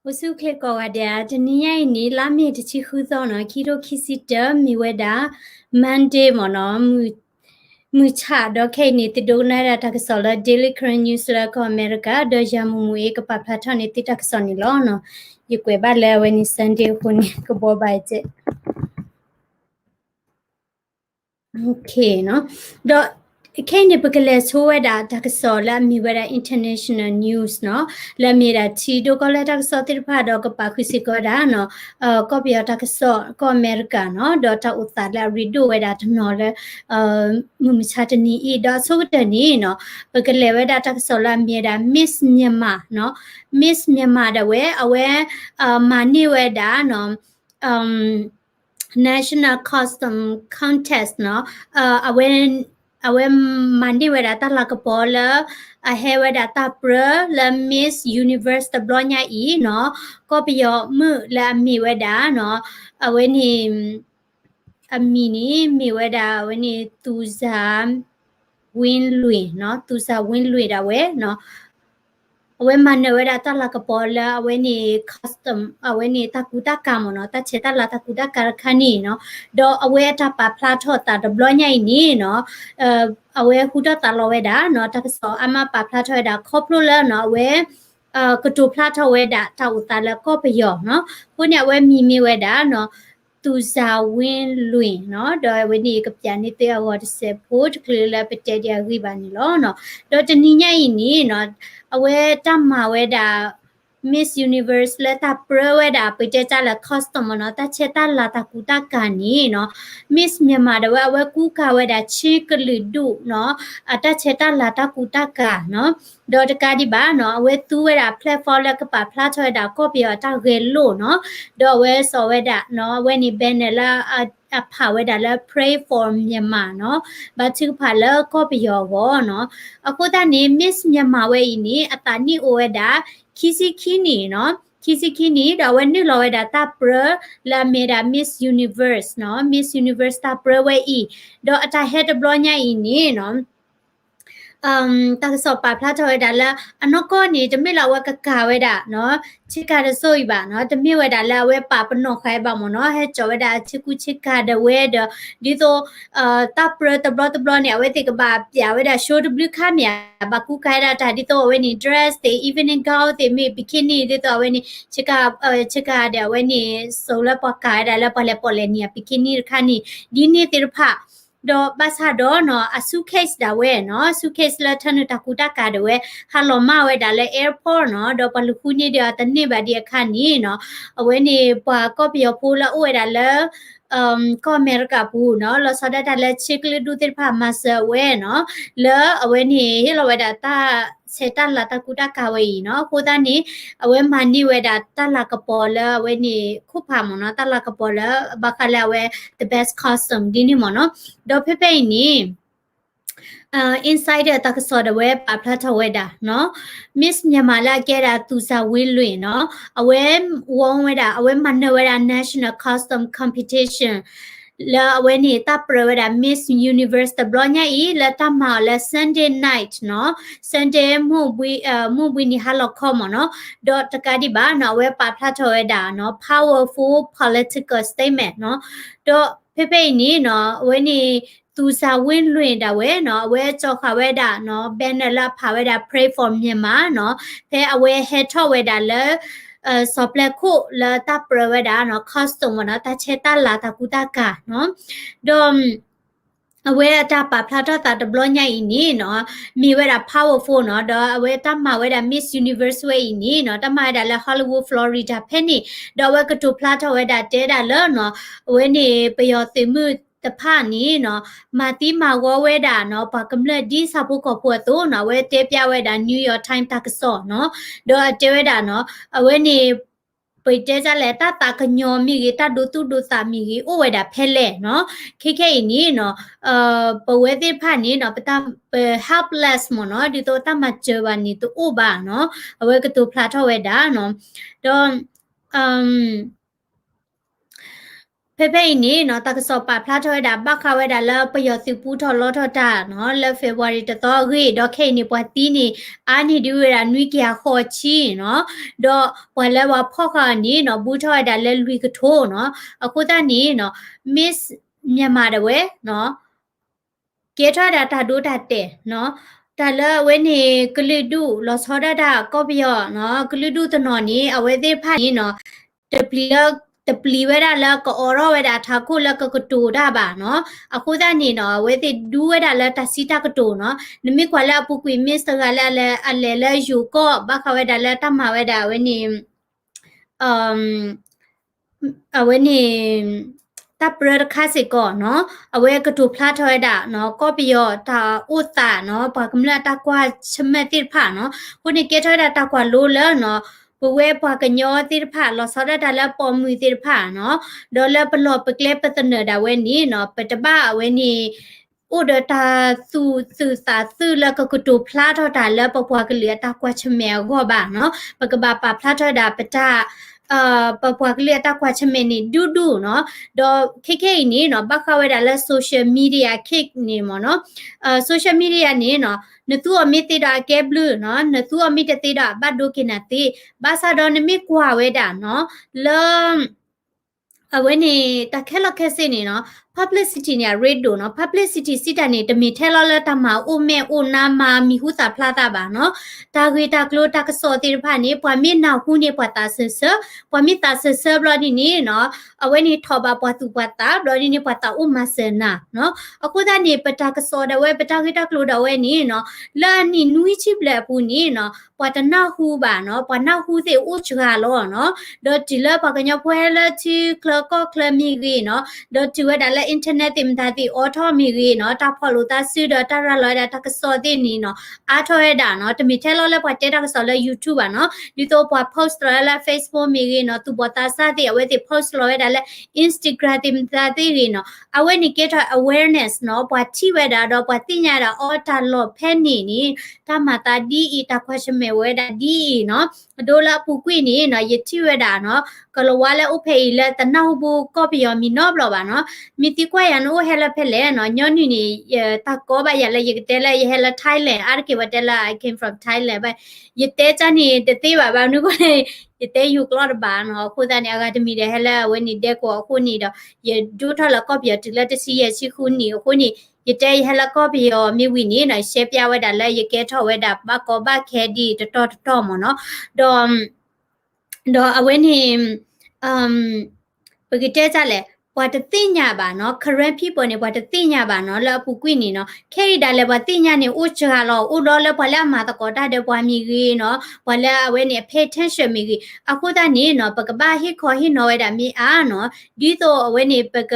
အိၣ်ဆူၣ်ချ့ကိးဂၤဒဲး, တနံၤညါအံၤန့ၣ် လါမ့ၤတဆံဃုသီနီၤ, ခံထိခံဆံတၢ မ့ၢ်ဝဲဒၣ် Monday မ့ၢ်နီၤ, မုၢ်ဆၣ်ဒီးခဲအံၤန့ၣ် သုဒိကနၣ်ဝဲဒၣ်တၢ်ကစီၣ်လၢ Daily Karen News လၢကီၢ်အမဲရကၤ, ဒီးယၤမူးမူးအ့ ကပာ်ဖျါထီၣ်န့ၢ်သုတၢ်ကစီၣ်န့ၣ်လီၤနီၤ. ယကွဲးဘၣ်လၢအဝဲန့ၣ် Sunday အဃိန့ၣ် ကဘှီဘၣ်အစဲး ဒီးခဲအံၤန့ၣ် ပကလဲၤဆိဝဲဒၣ်တၢ်ကစီၣ်လၢအမ့ၢ်ဝဲဒၣ် international news နီၤ, လၢအမ့ၢ်ဒၣ်ထံဒိၣ်ကီၢ်လဲၢ်တၢ်ကစီၣ်သ့ၣ်တဖၣ်ဒီးကပာ်ဃုာ်စ့ၢ်ကီးဝဲဒၣ်နီၤ, ကီၢ်ပယီၤတၢ်ကစီၣ် ကီၢ်အမဲရကၤနီၤ, ဒီးတၢ်အိၣ်သးလၢအရ့ဒိၣ်ဝဲဒၣ်တနီၤလၢ မုၢ်မဆါတနံၤအံၤ, ဒီးအဆိကတၢၢ်န့ၣ်နီၤ, ပကလဲၤဝဲဒၣ်တၢ်ကစီၣ်လၢအမ့ၢ်ဝဲဒၣ် Miss Myanmar နီၤ, Miss Myanmar ဒၣ်ဝဲ အဝဲ မၤန့ၢ်ဝဲဒၣ်နီၤ National Costume Contest နီၤ, အဝဲ အဝဲမၤန့ၢ်ဝဲဒၣ်တၢ်လၤကပီၤလၢ အဟဲဝဲဒၣ်တၢ်ပြၢလၢ Miss Universe တဘျီညါအံၤနီၤ, ကီၢ်ပယီၤမုၣ်လၢအမ့ၢ်ဝဲဒၣ်နီၤ, အဝဲန့ၣ် အမံၤန့ၣ်မ့ၢ်ဝဲဒၣ် အဝဲန့ၣ် သူဇာဝင်းလွင် နီၤ, သူဇာဝင်းလွင် ဒၣ်ဝဲနီၤ, အဝဲမၤနၢၤဝဲဒၣ်တၢ်လၤကပီၤလၢအဝဲန့ၣ် custom အဝဲန့ၣ်တၢ်ကူတၢ်ကၤမ့ၢ်နီၤ, တၢ်ဆဲးတၢ်လၤတၢ်ကူတၢ်ကၤတခါန့ၣ်နီၤ, ဒီးအဝဲအတၢ်ပာ်ဖျါထီၣ်သးတဘျီညါအံၤန့ၣ်နီၤ, အဝဲဟူထီၣ်သးလီၤဝဲဒၣ်နီၤ, တၢ်ကစီၣ်အါမးပာ်ဖျါထီၣ်ဝဲဒၣ် ခီဖျိလၢနီၤ အဝဲ ကတိၤဖျါထီၣ်ဝဲဒၣ်တၢ်အိၣ်သးလၢကီၢ်ပယီၤနီၤ, အဃိန့ၣ် အဝဲမံၤမ့ၢ်ဝဲဒၣ်နီၤ သူဇာဝင်းလွင် နီၤ, ဒီးအဝဲန့ၣ်ကပျးန့ၢ်သုအဂီၢ်တစဲးဖိတချုးလၢပတဲဒံးအဂ့ၢ်ဘၣ်န့ၣ်လီၤ. ဒီးတနံၤညါအံၤန့ၣ်နီၤ, အဝဲတၢ်မၤဝဲဒၣ် Miss Universe လၢတၢ်ပြၢဝဲဒၣ် ပတဲတၢ်လၢ costume မ့ၢ်နီၤ, တၢ်ဆဲးတၢ်လၤတၢ်ကူတၢ်ကၤန့ၣ်နီၤ, Miss Myanmar ဒၣ်ဝဲအဝဲကူကၤဝဲဒၣ် ချင်းကလုာ်ဒူၣ်နီၤ, အတၢ်ဆဲးတၢ်လၤတၢ်ကူတၢ်ကၤနီၤ, ဒီးတကးဒံးဘၣ်နီၤ, အဝဲသူဝဲဒၣ် platform လၢကပာ်ဖျါထီၣ်ဝဲဒၣ်ကီၢ်ပယီၤအတၢ်ဂဲၤလိာ်နီၤ, ဒီးအဝဲစိာ်ဝဲဒၣ်နီၤ, အဝဲန့ၣ် banner လၢအဖးဝဲဒၣ်လၢ Pray for Myanmar နီၤ, ဘါထုကဖၣ်လၢကီၢ်ပယီၤအဂီၢ်နီၤ. အဃိသတးန့ၣ် Miss Myanmar ဝဲအံၤန့ၣ် အသးနံၣ်အိၣ်ဝဲဒၣ် ခံဆံခံနံၣ်နီၤ, ခံဆံခံနံၣ် ဒီးအဝဲနုာ်လီၤဝဲဒၣ်တၢ်ပြၢလၢအမ့ၢ်ဝဲဒၣ် Miss Universe နီၤ, Miss Universe တၢ်ပြၢဝဲအံၤ, ဒီးအတၢ်ဟဲတဘျီညါအံၤန့ၣ်နီၤ တၢ်ကစီၣ်ပာ်ဖျါထီၣ်ဝဲဒၣ်လၢ အနီၢ်ကီၢ်န့ၣ် တမ့ၢ်လၢအဝဲကကၤဝဲဒၣ်နီၤ, ဆ့ကၤတစိၢ်အံၤဘၣ်နီၤ, တမ့ၢ်ဝဲဒၣ်လၢအဝဲပာ်ပနီၣ်ဃာ်ဘၣ်မ့ၢ်နီၤ, ဟဲစိာ်ဝဲဒၣ်ဆ့ကူဆ့ကၤဒၣ်ဝဲဒီး ဒ်သိး တၢ်ပြၢတဘျီတဘျီန့ၣ် အဝဲသ့ၣ်ကဘၣ်ပျးဝဲဒၣ် show တဘျုးခါမ့ၢ်ဧါ, ဘၣ်ကူကၤဝဲဒၣ်တၢ်ဒ်သိးအဝဲန့ၣ် dress သ့ၣ် evening gown သ့ၣ် မ့ၢ် bikini ဒ်သိးအဝဲန့ၣ် ဆ့ကၤ ဆ့ကၤဒၣ်အဝဲန့ၣ် စိာ်လၢပှၤကၤဝဲဒၣ်လၢပှၤလဲၤပိာ်လဲၤနံၤအ bikini တခါန့ၣ် ဒ်န့ၣ်သ့ၣ်တဖၣ် ဒီးဘၣ်ဆၣ်ဒီးနီၤ အ suitcase ဒၣ်ဝဲနီၤ, suitcase လၢထၢနုာ်တၢ်ကူတၢ်ကၤဒၣ်ဝဲ ဟးလီၤမၢ်ဝဲဒၣ်လၢ airport နီၤ, ဒီးပှၤလူၤဃုန့ၢ်ဒံးအီၤတန့ၢ်ဘၣ်ဒံးအခါန့ၣ်နီၤ, အဝဲန့ၣ်ပှၤကီၢ်ပယီၤဖိလၢအအိၣ်ဝဲဒၣ်လၢ ကီၢ်အမဲရကၤပူၤနီၤ, လီၤဆီဒၣ်တၢ်လၢ ချင်းကလုာ်ဒူၣ် သ့ၣ်တဖၣ်မၤစၢၤအဝဲနီၤ, လၢအဝဲန့ၣ် ဟ့ၣ်လီၤဝဲဒၣ်တၢ်ဆဲးတၢ်လၤတၢ်ကူတၢ်ကၤဝဲအံၤနီၤ, အဃိသတးန့ၣ် အဝဲမၤန့ၢ်ဝဲဒၣ်တၢ်လၤကပီၤလၢအဝဲန့ၣ် ခိၣ်ဖးမ့ၢ်နီၤ, တၢ်လၤကပီၤလၢဘၣ်ဃးလၢအဝဲ the best costume ဒ်န့ၣ်မ့ၢ်နီၤ, ဒီးဖဲဖဲအံၤန့ၣ် Insider တၢ်ကစီၣ်ဒၣ်ဝဲပာ်ဖျါထီၣ်ဝဲဒၣ်နီၤ, Miss Myanmar လၢအကဲဒၣ် သူဇာဝင်းလွင် နီၤ, အဝဲ won ဝဲဒၣ် အဝဲမၤနၢၤဝဲဒၣ် National Costume Competition လၢအဝဲန့ၣ်တၢ်ပြၢဝဲဒၣ် Miss Universe တဘျီညါအံၤ လၢတၢ်မၤအီၤလၢ Sunday night နီၤ, Sunday မုၢ်ဘှံးနံၤဟါလီၤခီမ့ၢ်နီၤ, ဒီးတကးဒံးဘၣ်နီၤ အဝဲပာ်ဖျါထီၣ်ဝဲဒၣ်နီၤ powerful political statement နီၤ, ဒီးဖဲဖဲအံၤန့ၣ်နီၤ အဝဲန့ၣ် သူဇာဝင်းလွင် ဒၣ်ဝဲနီၤ အဝဲကၠီၤဃာ်ဝဲဒၣ်နီၤ banner လၢအဖးဝဲဒၣ် Pray for Myanmar နီၤ, ဖဲအဝဲဟဲထီၣ်ဝဲဒၣ်လၢ စီၤပျဲခိၣ်လၢတၢ်ပြၢဝဲဒၣ်နီၤ costume မ့ၢ်နီၤ တၢ်ဆဲးတၢ်လၤတၢ်ကူတၢ်ကၤနီၤ, ဒီး အဝဲအတၢ်ပာ်ဖျါထီၣ်သးတဘျီညါအံၤန့ၣ်နီၤ မ့ၢ်ဝဲဒၣ် powerful နီၤ, ဒီးအဝဲတၢ်မၤဝဲဒၣ် Miss Universe ဝဲအံၤန့ၣ်နီၤ တၢ်မၤဝဲဒၣ်လၢ Hollywood Florida ဖဲန့ၣ်, ဒီးအဝဲကတိၤဖျါထီၣ်ဝဲဒၣ်တဲဒၣ်လၢနီၤ အဝဲန့ၣ် ပယီၤသုးမုၢ်တဖၣ်န့ၣ်နီၤ မၤသံမၤဝီဝဲဒၣ်နီၤ ပှၤကမျၢၢ်ဒ်ဆၣ်ဖိကီၢ်ဖိအသိးနီၤ, အဝဲတဲပျးဝဲဒၣ် New York Times တၢ်ကစီၣ်နီၤ, ဒီးအတဲဝဲဒၣ်နီၤ အဝဲန့ၣ် ပတဲတၢ်လဲၣ် တၢ်သးကညီၤမ့ၢ်ဂ့ၤ တၢ်ဒိသူၣ်ဒိသးမ့ၢ်ဂ့ၤ အိၣ်ဝဲဒၣ်ဖဲလဲၣ်နီၤ, ခဲခဲအံၤန့ၣ်နီၤ ပဝဲသ့ၣ်တဖၣ်န့ၣ်နီၤ ပတၢ် ပ helpless မ့ၢ်နီၤ, ဒ်သိးတၢ်မၤစၢၤဘၣ်န့ၣ်တအိၣ်ဘၣ်နီၤ, အဝဲကတိၤဖျါထီၣ်ဝဲဒၣ်နီၤ, ဒီး ဖဲဖဲအံၤန့ၣ်နီၤ တၢ်ကစီၣ်ပာ်ဖျါထီၣ်ဝဲဒၣ် ဘၣ်ဃးဝဲဒၣ်လၢပယီၤသုးပူထီၣ်လီထီၣ်တၢ်နီၤ လၢ February တသီအဂ့ၢ် ဒီးခဲအံၤန့ၣ် ပှၤသံန့ၣ် အါန့ၢ်ဒံးဝဲဒၣ်နွံကယၤဃိးဆံနီၤ, ဒီးပှၤလၢပှၤဖီၣ်ဃာ်အီၤန့ၣ်နီၤ ဘူးထီၣ်ဝဲဒၣ်လၢလွံၢ်ကထိနီၤ. အဃိသတးန့ၣ်နီၤ Miss Myanmar ဒၣ်ဝဲနီၤ ကဲထီၣ်ဝဲဒၣ်တၢ်ဒိတၢ်တဲာ်နီၤ, တၢ်လၢအဝဲန့ၣ် ကလုာ်ဒူၣ်လီၤဆီဒၣ်တၢ်ကီၢ်ပယီၤနီၤ ကလုာ်ဒူၣ်တနီၤန့ၣ် အဝဲသ့ၣ်တဖၣ်န့ၣ်နီၤ တပျံၤလၢ တပျံၤဝဲဒၣ်လၢကအိးထီၣ်ဝဲဒၣ်ထးခိၣ်လၢကကတိၤတၢ်ဘၣ်နီၤ. အဃိသတးန့ၣ်နီၤ အဝဲသ့ၣ်ဒူဝဲဒၣ်လၢတၢ်စံးတၢ်ကတိၤနီၤ. နမ့ၢ်ကွၢ်လၢအပူၤကွံာ် Miss တဂၤလၢအလဲၤလၢယိၤကီၢ် ဘၣ်ဃးဝဲဒၣ်လၢတၢ်မၤဝဲဒၣ်အဝဲန့ၣ် အဝဲန့ၣ် တၢ်ပြၢတခါစ့ၢ်ကီးနီၤ အဝဲကတိၤဖျါထီၣ်ဝဲဒၣ်နီၤ ကီၢ်ပယီၤတၢ်အိၣ်သးနီၤ ပှၤကမျၢၢ်အတၢ်ကွၢ်ဆၢၣ်မဲာ်သ့ၣ်တဖၣ်နီၤ. အဃိန့ၣ်ကဲထီၣ်ဝဲဒၣ်တၢ်ကွၢ်လိလၢနီၤ ပဝဲပှၤကညီသ့ၣ်တဖၣ် လီၤဆီဒၣ်တၢ်လၢပိာ်မုၣ်သ့ၣ်တဖၣ်နီၤ ဒီးလၢပလီၢ်ပကျဲပသနၢၣ်ဒၣ်ဝဲန့ၣ်နီၤ ပတဘၣ်အဝဲန့ၣ် အိၣ်ဒီးတၢ်သူၣ်သုးသးသုးလၢကကတိၤဖျါထီၣ်တၢ်လၢပပှၤကလုာ်အတၢ်ကွၢ်ဆၢၣ်မဲာ်အဂီၢ်ဘၣ်နီၤ. ပကဘၣ်ပာ်ဖျါထီၣ်ဝဲဒၣ်ပတၢ် ပပှၤကလုာ်အတၢ်ကွၢ်ဆၢၣ်မဲာ်န့ၣ်ဒူဒူနီၤ. ဒီးခဲခဲအံၤန့ၣ်နီၤ ဘၣ်ဃးဝဲဒၣ်လၢ social media ခဲအံၤန့ၣ်မ့ၢ်နီၤ social media န့ၣ်နီၤ နသူအီၤမ့ၢ်သ့ဒီးအကဲဘျုးနီၤ နသူအီၤမ့ၢ်တသ့ဒီးအဘၣ်ဒိက့ၤနၤသ့. ဘၣ်ဆၣ်ဒီးနမ့ၢ်ကွၢ်ဝဲဒၣ်နီၤ လၢ အဝဲန့ၣ် တၢ်ခဲလၢာ်ခဲဆ့န့ၣ်နီၤ publicity န့ၣ် အရ့ဒိၣ်နီၤ. publicity စံးတၢ်န့ၣ် တမ့ၢ်ထဲလီၤလၢတၢ်မၤအိၣ်မဲာ်အိၣ်နါမၤမံၤဟူသၣ်ဖျါသးဘၣ်နီၤ. တၢ်ဂ့ၢ်တၢ်ကျိၤတၢ်ကစီၣ်သ့ၣ်တဖၣ်န့ၣ် ပှၤမ့ၢ်နၢ်ဟူန့ၣ် ပှၤသးစၢၤစၢၤ, ပှၤမ့ၢ်သးစၢၤစၢၤဘျီဒ်န့ၣ်နီၤ အဝဲန့ၣ်ထီၣ်ဘၣ်ပှၤသူၣ်ပှၤသးဘျီဒ်န့ၣ် ပှၤသးအိၣ်မၤစၢၤနၤနီၤ. အဃိသတးန့ၣ် ပတၢ်ကစီၣ်ဒၣ်ဝဲ ပတၢ်ဂ့ၢ်တၢ်ကျိၤဒၣ်ဝဲန့ၣ်နီၤ လၢအနံၣ်နွံဆံဘျဲၣ်အပူၤန့ၣ်နီၤ ပှၤတနၢ်ဟူဘၣ်နီၤ, ပှၤနၢ်ဟူသ့ၣ်အိၣ်စှၤလီၤနီၤ. ဒီးတုၤလၢပှၤကညီဖိဟဲလၢထံချၢကီၢ်ချၢမ့ၢ်ဂ့ၤနီၤ, ဒီးတုၤဝဲဒၣ်လၢ internet သ့ၣ်မတၤသ့ၣ်အိးထီၣ်မ့ၢ်ဂ့ၤနီၤ, တၢ်ဖီၣ်လိာ်သးစုဒီးတၢ်ရၤလီၤဝဲဒၣ်တၢ်ကစီၣ်သ့ၣ်န့ၣ်နီၤ, အါထီၣ်ဝဲဒၣ်နီၤ. တမ့ၢ်ထဲလီၤလၢပှၤတဲတၢ်ကစီၣ်လၢ YouTube ဘၣ်နီၤ, ဒ်သိးပှၤ post လီၤဝဲလၢ Facebook မ့ၢ်ဂ့ၤနီၤ, သူၣ်ဘီၣ်သးစၢ်သ့ၣ် အဝဲသ့ၣ် post လီၤဝဲဒၣ်လၢ Instagram သ့ၣ်မတၤသ့ၣ်ဂ့ၤနီၤ, အဝဲန့ၣ်ကဲထီၣ် awareness နီၤ, ပှၤထံၣ်ဝဲဒၣ်ဒီးပှၤသ့ၣ်ညါဒၣ် အီ တၢ်လီၢ်ဖဲန့ၣ်န့ၣ် တၢ်မၤသးဒ်အံၤ တၢ်ကွၢ်ဆၢၣ်မဲာ်ဝဲဒၣ်ဒ်အံၤနီၤ. အဒိလၢအပူၤကွံာ်န့ၣ်နီၤ, ယထံၣ်ဝဲဒၣ်နီၤ, ကလၤဝါလၢအိၣ်ဖဲအံၤလၢတနၢ်ဟူဘၣ်ကီၢ်ပယီၤမံၤနီတဘျီဘၣ်နီၤ. မ့ၢ်သံကွၢ်ယၤ နအိၣ်ဟဲလၢဖဲလဲၣ်နီၤ, ညီနုၢ်န့ၣ် တၢ်ကီဘၣ်ယၤလၢယကတဲလၢယဟဲလၢ Thailand, အါတက့ၢ်ပှၤတဲလၢ I came from Thailand, ဘၣ် ယတဲကၢ်န့ၣ်တသ့ဘၣ်, ဘၣ်မနုၤအဃိန့ၣ် ယတဲယိၤကျိာ်တဘၣ်နီၤ. အဃိသတးန့ၣ် အဂၤတမံၤဒီးဟဲလၢအဝဲန့ၣ်ဒဲကဝီၤအဃိန့ၣ်ဒီး ယဒိၣ်ထီၣ်လၢကီၢ်ပယီၤတုၤလၢတဆံယဲၢ်ဆံဃုနံၣ်အဃိန့ၣ်, ယတဲယဟဲလၢကီၢ်ပယီၤမ့ၢ်ဝံၤန့ၣ်နီၤ, ရှဲပျၢ်ဝဲဒၣ်လၢယကဲထီၣ်ဝဲဒၣ်ဘၣ်ကီဘၣ်ခဲဒ်တတီၢ်တတီၢ်မ့ၢ်နီၤ. ဒီး ဒီးအဝဲန့ၣ် ပကတဲဒ်လဲၣ်, ပှၤတသ့ၣ်ညါဘၣ်နီၤ, Karen people န့ၣ် ပှၤတသ့ၣ်ညါဘၣ်နီၤ, လၢအပူၤကွံာ်န့ၣ်နီၤ, ခဲအံၤဒၣ်လဲာ်ပှၤသ့ၣ်ညါန့ၣ် အိၣ်စှၤလီၤ, အိၣ်ဒီးလၢပှၤလၢအမၤသကိးတၢ်ဒီးပှၤမ့ၢ်ဂ့ၤနီၤ, ပှၤလၢအဝဲန့ၣ် အ pay attention မ့ၢ်ဂ့ၤ, အဃိသတးန့ၣ်နီၤ, ပကဘၣ်ဟ့ၣ်ခီဟ့ၣ်နီၤဝဲဒၣ်မ့ၢ်အါနီၤ, ဒ်သိးအဝဲန့ၣ် ပက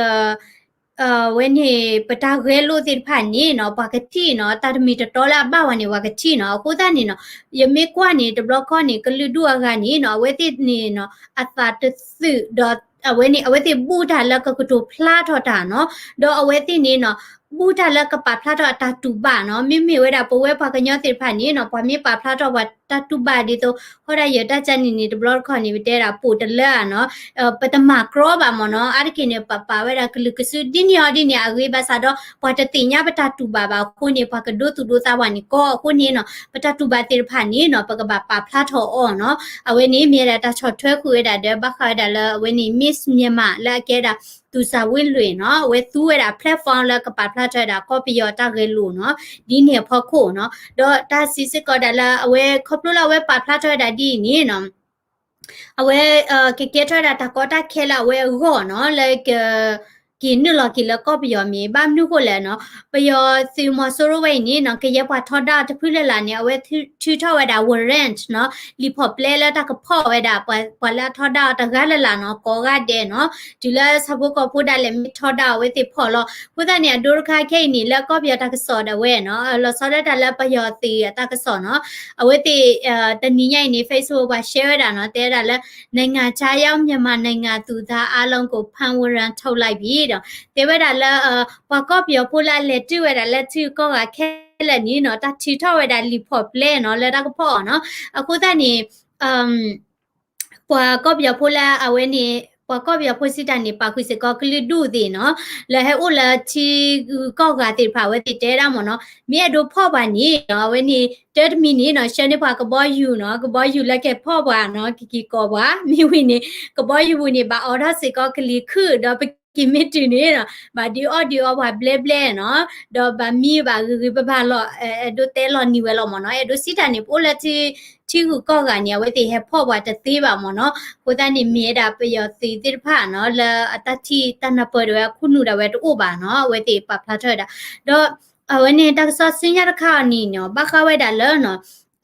ဝဲန့ၣ် ပတၢ်ဂဲၤလိာ်သ့ၣ်တဖၣ်န့ၣ်နီၤ, ပှၤကထံၣ်နီၤ, တၢ်တမံၤတတီလၢအဘၣ်ဝဲန့ၣ် ပှၤကထံၣ်နီၤ. အဃိသတးန့ၣ်နီၤ, ယမ့ၢ်ကွၢ်န့ၣ် တဘျီခီန့ၣ် ကလုာ်ဒူၣ်အဂၤန့ၣ်နီၤ, အဝဲသ့ၣ်န့ၣ်နီၤ, အသးတသုးဒီး အဝဲန့ၣ် အဝဲသ့ၣ်ဘူၣ်တၢ်လၢကကတိၤဖျါထီၣ်တၢ်နီၤ, ဒီးအဝဲသ့ၣ်န့ၣ်နီၤ, ဘူၣ်တၢ်လၢကပာ်ဖျါထီၣ်အတၢ်တူၢ်ဘၣ်နီၤ. မ့မ့ၢ်ဝဲဒၣ်ပဝဲပှၤကညီသ့ၣ်တဖၣ်န့ၣ်နီၤ, ပှၤမ့ၢ်ပာ်ဖျါထီၣ်ပှၤတၢ်တူၢ်ဘၣ်ဒ်သိး ဃီဒၣ်ယတၢ်ကၢန့ၣ်န့ၣ် တဘျီတခီၣ်န့ၣ် ပတဲဒၣ်ပိာ်တလၢဧါနီၤ, ပတမၤကြီဘၣ်မ့ၢ်နီၤ, အါတက့ၢ်န့ၣ် ပပာ်ဝဲဒၣ်ကလုာ်ကစု ဒ်န့ၣ်အီၤဒ်န့ၣ် အဂ့ၤဘၣ်ဆၣ်ဒီး ပှၤတသ့ၣ်ညါပတၢ်တူၢ်ဘၣ်ဘၣ်အဃိန့ၣ် ပှၤကဒိသူၣ်ဒိသးပှၤန့ၣ်ကီအဃိန့ၣ်နီၤ, ပတၢ်တူၢ်ဘၣ်သ့ၣ်တဖၣ်န့ၣ်နီၤ ပကဘၣ်ပာ်ဖျါထီၣ်အီၤနီၤ. အဝဲန့ၣ်မ့ၢ်ဒၣ်တၢ်ဆီၣ်ထွဲဃုာ်ဝဲဒၣ်ဒီး ဘၣ်ဃးဝဲဒၣ်လၢအဝဲန့ၣ် Miss Myanmar လၢအကဲဒၣ် သူၣ်စၢ်ဝ့လွံၢ်နီၤ, အဝဲသူဝဲဒၣ် platform လၢကပာ်ဖျါထီၣ်ဝဲဒၣ်ကီၢ်ပယီၤတၢ်ဂဲၤလိာ်နီၤ, ဒ်န့ၣ်အဖီခိၣ်နီၤ, ဒီးတၢ်စံးစ့ၢ်ကီးဒၣ်လၢအဝဲ ခီဖျိလၢအဝဲပာ်ဖျါထီၣ်ဝဲဒၣ်ဒ်အံၤန့ၣ်နီၤ, အဝဲ ကကဲထီၣ်ဝဲဒၣ်တၢ်ကီတၢ်ခဲလၢအဝဲအဂီၢ်နီၤ, လၢက က့ၤနုာ်လီၤက့ၤလၢကီၢ်ပယီၤမ့ၢ် ဘၣ်မနုၤဃိလဲၣ်နီၤ, ပယီၤသုးမီၤစိရိၤဝဲအံၤန့ၣ်နီၤ, ကယဲၢ်ပှၤထီဒါအီၤတဖုလၢ်လၢ်န့ၣ် အဝဲထုးထီၣ်ဝဲဒၣ် warrant နီၤ, လံာ်ဖီၣ်ပျဲလၢတၢ်ကဖီၣ်ဝဲဒၣ် ပှၤလၢအထီဒါအီၤတဂၤလၢ်လၢ်နီၤ, ကိးဂၤဒဲးနီၤ, တုၤလၢဆၣ်ဖိကီၢ်ဖိဒၣ်လဲာ်မ့ၢ်ထီဒါအီၤ အဝဲသ့ၣ်ဖီၣ်လီၤ. အဃိသတးန့ၣ် အဒိတခါခဲအံၤန့ၣ် လၢကီၢ်ပယီၤတၢ်ကစီၣ်ဒၣ်ဝဲနီၤ, လီၤဆီဒၣ်တၢ်လၢပယီၤသုးအတၢ်ကစီၣ်နီၤ, အဝဲသ့ၣ် တနံၤညါအံၤန့ၣ် Facebook ပှၤ share ဝဲဒၣ်နီၤ, တဲဝဲဒၣ်လၢ နိုင်ငံခြားရောက်မြန်မာနိုင်ငံသူသားအားလုံးကို ဖမ်းဝရမ်းထုတ်လိုက်ပြီ ဒီး တဲဝဲဒၣ်လၢ ပှၤကီၢ်ပယီၤဖိလၢအလဲၤတုၤဝဲဒၣ်လၢထံဂုၤကီၢ်ဂၤခဲလၢာ်န့ၣ်နီၤ, တၢ်ထုးထီၣ်ဝဲဒၣ်လံာ်ဖီၣ်ပျဲနီၤ, လၢတၢ်ကဖီၣ်အီၤနီၤ. အဃိသတးန့ၣ် ပှၤကီၢ်ပယီၤဖိလၢအဝဲန့ၣ် ပှၤကီၢ်ပယီၤဖိစံးတၢ်န့ၣ် ပာ်ဃုာ်စ့ၢ်ကီးကလုာ်ဒူၣ်သ့ၣ်နီၤ, လၢဟဲအိၣ်လၢထံဂုၤကီၢ်ဂၤသ့ၣ်တဖၣ် အဝဲသ့ၣ်တဲဒၣ်မ့ၢ်နီၤ, မ့ၢ်အဲၣ်ဒိးဖီၣ်ပှၤန့ၣ်နီၤ အဝဲန့ၣ် တၢ်တမံၤန့ၣ်နီၤ ဆှၢန့ၢ်ပှၤကဘီယူၤနီၤ, ကဘီယူၤလၢကဟဲဖီၣ်ပှၤနီၤ, ကက့ၤကိးပှၤ, မ့ၢ်ဝံၤန့ၣ် ကဘီယူၤပူၤန့ၣ် ဘၣ်အိးထီၣ်စ့ၢ်ကီးကလံၤခုၣ် ဒီးပက့ၤမ့ၢ်တုၤန့ၣ်နီၤ ဘၣ်ဒုးအီၣ်ဒုးအီပှၤဘျဲဘျဲနီၤ, ဒီးဘၣ်မံဘၣ်ဂ့ၤဂ့ၤဘၣ်ဘၣ်လီၤ, အဲၣ်ဒိးတဲလီၤနံၤဝဲလီၤမ့ၢ်နီၤ, အဲၣ်ဒိးစံးတၢ်န့ၣ် ပအိၣ်လၢထံ ထံဂုၤကီၢ်ဂၤန့ၣ် အဝဲသ့ၣ်ဟဲဖီၣ်ပှၤတသ့ဘၣ်မ့ၢ်နီၤ, အဃိသတးန့ၣ် မ့ၢ်ဝဲဒၣ်ပယီၤသုးသ့ၣ်တဖၣ်နီၤ လၢအတၢ်ထံၣ်တၢ်နၢ်ပၢၢ်ဒၣ်ဝဲအခိၣ်နူာ်ဒၣ်ဝဲတအိၣ်ဘၣ်နီၤ, အဝဲသ့ၣ်ပာ်ဖျါထီၣ်ဝဲဒၣ်, ဒီး အဝဲန့ၣ်တၢ်ကစီၣ်ဆူညါတခါအံၤန့ၣ်နီၤ ဘၣ်ဃးဝဲဒၣ်လၢနီၤ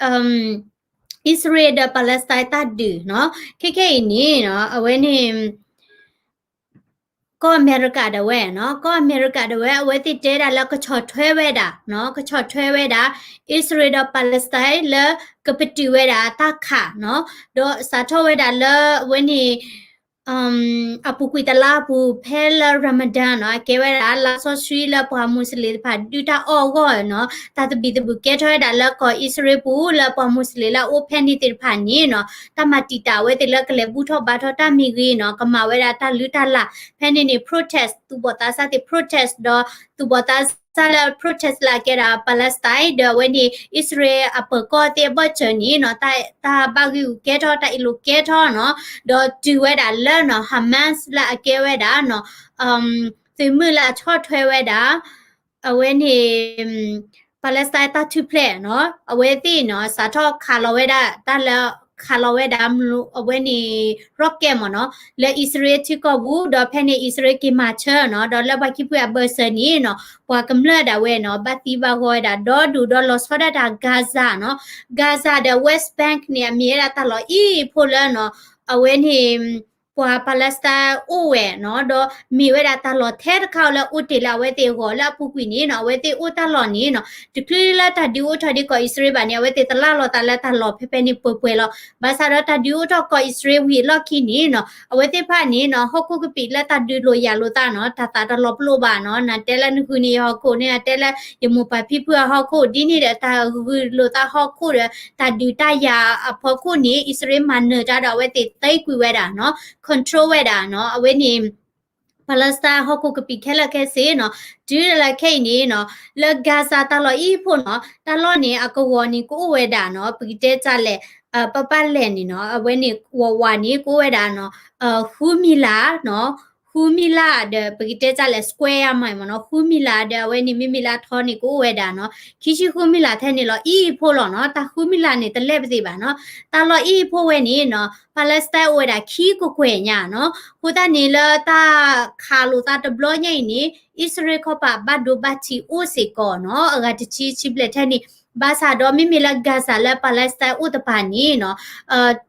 အံၣ်စရ့လးဒီး Palestine တၢ်ဒုးနီၤ, ခဲခဲအံၤန့ၣ်နီၤ အဝဲန့ၣ် ကီၢ်အမဲရကၤဒၣ်ဝဲနီၤ, ကီၢ်အမဲရကၤဒၣ်ဝဲ အဝဲသ့ၣ်တဲဒၣ်လၢကဆီၣ်ထွဲဝဲဒၣ်နီၤ, ကဆီၣ်ထွဲဝဲဒၣ် အံၣ်စရ့လးဒီး Palestine လၢကပတုာ်ဝဲဒၣ်တၢ်ခးနီၤ, ဒီးစးထီၣ်ဝဲဒၣ်လၢအဝဲန့ၣ် အပူၤကွံာ်တလါအပူၤ ဖဲလၢ Ramadan နီၤ အကဲဝဲဒၣ်လါစီဆှံလၢပှၤမူစလ့ၣ်တဖၣ်ဒုးတၢ်အီၣ်အဂီၢ်နီၤ, တၢ်သဘံၣ်သဘုၣ်ကဲထီၣ်ဝဲဒၣ်လၢကီၢ်အံၣ်စရ့လးပူၤ လၢပှၤမူစလ့ၣ်လၢအအိၣ်ဖဲန့ၣ်သ့ၣ်တဖၣ်န့ၣ်နီၤ, တၢ်မၤတံာ်တာ်အဝဲသ့ၣ်လၢကလဲၤဘူၣ်ထီၣ်ဘါထီၣ်တၢ်မ့ၢ်ဂ့ၤနီၤ, ကမၤဝဲဒၣ်တၢ်လုၢ်တၢ်လၢ်, ဖဲန့ၣ်န့ၣ် protest သူၣ်ဘီၣ်သးစၢ်သ့ၣ် protest ဒီး သူၣ်ဘီၣ်သးစၢ်လၢ protest လၢအကဲဒၣ် Palestine ဒီးအဝဲန့ၣ် အံၣ်စရ့လးအပၢၤကီၢ်သ့ၣ်အဘၢၣ်စၢၤန့ၣ်နီၤ, တၢ်ဘၣ်ဂံၢ်ဂူာ်ကဲထီၣ် တၢ်အ့ၣ်လိာ်ကဲထီၣ်နီၤ, ဒီးတုၤဝဲဒၣ်လၢနီၤ Hamas လၢအကဲဝဲဒၣ်နီၤ သုးမုၢ်လၢအဆီၣ်ထွဲဝဲဒၣ် အဝဲန့ၣ် Palestine တၢ်ထူၣ်ဖျဲးနီၤ, အဝဲသ့ၣ်နီၤ စးထီၣ်ခးလီၤဝဲဒၣ် တၢ်လၢခးလီၤဝဲဒၣ် အဝဲန့ၣ် rocket မ့ၢ်နီၤ, လၢအံၣ်စရ့လးထံကီၢ်ပူၤ, ဒီးဖဲန့ၣ်အံၣ်စရ့လးက့ၤမၤဆၢနီၤ, ဒီးလၢပှၤခံဖုအဘၢၣ်စၢၤန့ၣ်နီၤ ပှၤကမျၢၢ်ဒၣ်ဝဲနီၤ ဘၣ်သံဘၣ်ဂီၤဝဲဒၣ် ဒီဒူၣ်ဒီးလီၤဆီဒၣ်တၢ် Gaza နီၤ, Gaza ဒီး West Bank န့ၣ် အမ့ၢ်ဝဲဒၣ်တၢ်လီၢ်အံၤဖိလၢနီၤ အဝဲန့ၣ် ပှၤ Palestine အိၣ်ဝဲနီၤ, ဒီးမ့ၢ်ဝဲဒၣ်တၢ်လီၢ်ထဲတခါလၢအိၣ်တ့ၢ်လၢအဝဲသ့ၣ်အဂီၢ် လၢအပူၤကွံာ်န့ၣ်နီၤ, အဝဲသ့ၣ်အိၣ်တၢ်လီၢ်န့ၣ်နီၤ, တချုးလၢတၢ်ဒုးအိၣ်ထီၣ်ဒ်ကီၢ်အံၣ်စရ့လးဘၣ်န့ၣ် အဝဲသ့ၣ်သလၣ်လီၤသးလၢတၢ်လီၢ်ဖဲဖဲန့ၣ်ပှဲၤပှဲၤလီၤ. ဘၣ်ဆၣ်ဒီးတၢ်ဒုးအိၣ်ထီၣ်ကီၢ်အံၣ်စရ့လးဝံၤအလီၢ်ခံန့ၣ်နီၤ, အဝဲသ့ၣ်တဖၣ်န့ၣ်နီၤ ဟီၣ်ခိၣ်ကပံာ်လၢတၢ်ဒုးလိာ်ယၤလိာ်သးနီၤ, တၢ်သးတလီၤပလိာ်ဘၣ်နီၤ, နတဲလၢနဃုန့ၢ်ယဟီၣ်ခိၣ်န့ၣ် နတဲလၢယမိၢ်ပၢ်ဖံဖုအဟီၣ်ခိၣ် ဒ်န့ၣ်ဒီးတၢ်ဂုာ်လိာ်သးဟီၣ်ခိၣ်ဒီး တၢ်ဒုးတၢ်ယၤအဖီခိၣ်န့ၣ် အံၣ်စရ့လးမၤနၢၤတၢ်ဒီးအဝဲသ့ၣ်သံကွံာ်ဝဲဒၣ်နီၤ, control ဝဲဒၣ်နီၤ, အဝဲန့ၣ် Palestine ဟီၣ်ခိၣ်ကပံာ်ခဲလၢာ်ခဲဆ့နီၤ, တုၤလၢခဲအံၤန့ၣ်နီၤ, လၢ Gaza တၢ်လီၢ်အံၤဖိနီၤ, တၢ်လီၢ်န့ၣ် အကဝီၤန့ၣ်ကအိၣ်ဝဲဒၣ်နီၤ, ပကတဲတၢ်လဲၣ်, ပပၢ်လဲၣ်န့ၣ်နီၤ, အဝဲန့ၣ်ဝးဝးန့ၣ်ကအိၣ်ဝဲဒၣ်နီၤ, ဃုမံၤလးနီၤ, ဃုမံၤလးဒီး ပကတဲတၢ်လဲၣ် square mile မ့ၢ်နီၤ, ဃုမံၤလးဒီးအဝဲန့ၣ် မ့မ့ၢ်လၢအထီန့ၣ်ကအိၣ်ဝဲဒၣ်နီၤ, ခံဆံဃုမံၤလးထဲန့ၣ်လီၤ အံၤဖိလီၤနီၤ, တၢ်ဃုမံၤလးန့ၣ် တလဲၢ်ပသ့ၣ်ဘၣ်နီၤ, တၢ်လီၢ်အံၤဖိဝဲန့ၣ်နီၤ, Palestine အိၣ်ဝဲဒၣ်ခံကကွဲၢ်ညါနီၤ, အဃိသတးန့ၣ်လၢတၢ်ခးလိာ်သးတဘျီညါအံၤန့ၣ် အံၣ်စရ့လးခီပၤဘၣ်ဒိဘၣ်ထံးအိၣ်စ့ၢ်ကီးနီၤ, အဂၤတဆံဆံဘျဲၣ်ထဲန့ၣ်, ဘၣ်ဆၣ်ဒီးမ့မ့ၢ်လၢ Gaza လၢ Palestine အိၣ်တပၤန့ၣ်နီၤ,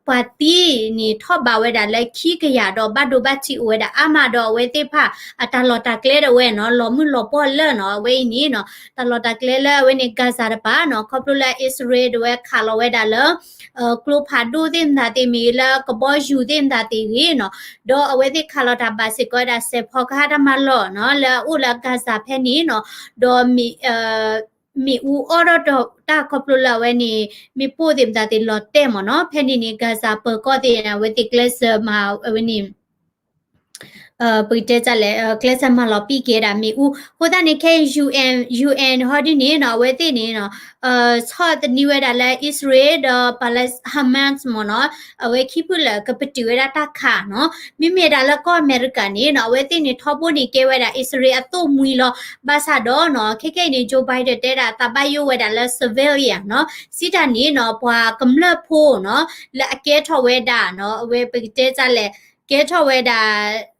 ပှၤသံန့ၣ်ထီၣ်ဘးဝဲဒၣ်လၢခံကယၤဒီးဘၣ်ဒိဘၣ်ထံးအိၣ်ဝဲဒၣ်အါမးဒီးအဝဲသ့ၣ်တဖၣ်အတၢ်လီၢ်တၢ်ကျဲဒၣ်ဝဲနီၤ, လီၤမုၢ်လီၤပှီၢ်လၢနီၤ, အဝဲအံၤန့ၣ်နီၤ, တၢ်လီၢ်တၢ်ကျဲလၢအဝဲန့ၣ် Gaza တပၤနီၤ, ခီဖျိလၢအံၣ်စရ့လးဒၣ်ဝဲခးလီၤဝဲဒၣ်လၢ ကျိဖးဒိၣ်သ့ၣ်မတၤသ့ၣ်မ့ၢ်ဂ့ၤ လၢကဘီယူၤသ့ၣ်မတၤသ့ၣ်ဂ့ၤနီၤ, ဒီးအဝဲသ့ၣ်ခးလီၤတၢ်ဘၣ်စ့ၢ်ကီးဝဲဒၣ်စဲးဖီကဟၣ်တၢ်မၤလီၢ်နီၤ, လၢအအိၣ်လၢ Gaza ဖဲန့ၣ်နီၤ, ဒီး မ့ၣ်အူအီၣ်ထီၣ်ဒီးတၢ်ခီဖျိလၢအဝဲန့ၣ် မ့ၣ်ပိၢ်သ့ၣ်မတၤသ့ၣ်လီၤတဲာ်မ့ၢ်နီၤ, ဖဲန့ၣ်န့ၣ် Gaza ပၢၤကီၢ်သ့ၣ်န့ၣ် အဝဲသ့ၣ်ကျဲးစၢးမၤအဝဲန့ၣ် ပကတဲတၢ်လဲၣ်, ကျဲးစၢးမၤလီၤပံာ်က့ၤဝဲဒၣ်မ့ၣ်အူ, အဃိသတးန့ၣ် ခဲအံၤ UN UN ဟီဒ်န့ၣ်နီၤ, အဝဲသ့ၣ်န့ၣ်နီၤ, ဆီၣ်သနံးဝဲဒၣ်လၢအံၣ်စရ့လးဒီး Hamas မ့ၢ်နီၤ, အဝဲခံဖုလၢာ်ကပတုာ်ဝဲဒၣ်တၢ်ခးနီၤ, မ့မ့ၢ်ဒၣ်လၢကီၢ်အမဲရကၤန့ၣ်နီၤ, အဝဲသ့ၣ်န့ၣ်ထီဘိန့ၣ်ကဲဝဲဒၣ်အံၣ်စရ့လးအသိၣ်မှံၤလီၤ, ဘၣ်ဆၣ်ဒီးနီၤ, ခဲခဲအံၤန့ၣ် Joe Biden တဲဒၣ်သးဘၣ်ယိၣ်ဝဲဒၣ်လၢ civilian နီၤ, စံးတၢ်န့ၣ်နီၤ, ပှၤကမျၢၢ်ဖိနီၤ, လၢအကဲထီၣ်ဝဲဒၣ်နီၤ, အဝဲပကတဲတၢ်လဲၣ်, ကဲထီၣ်ဝဲဒၣ်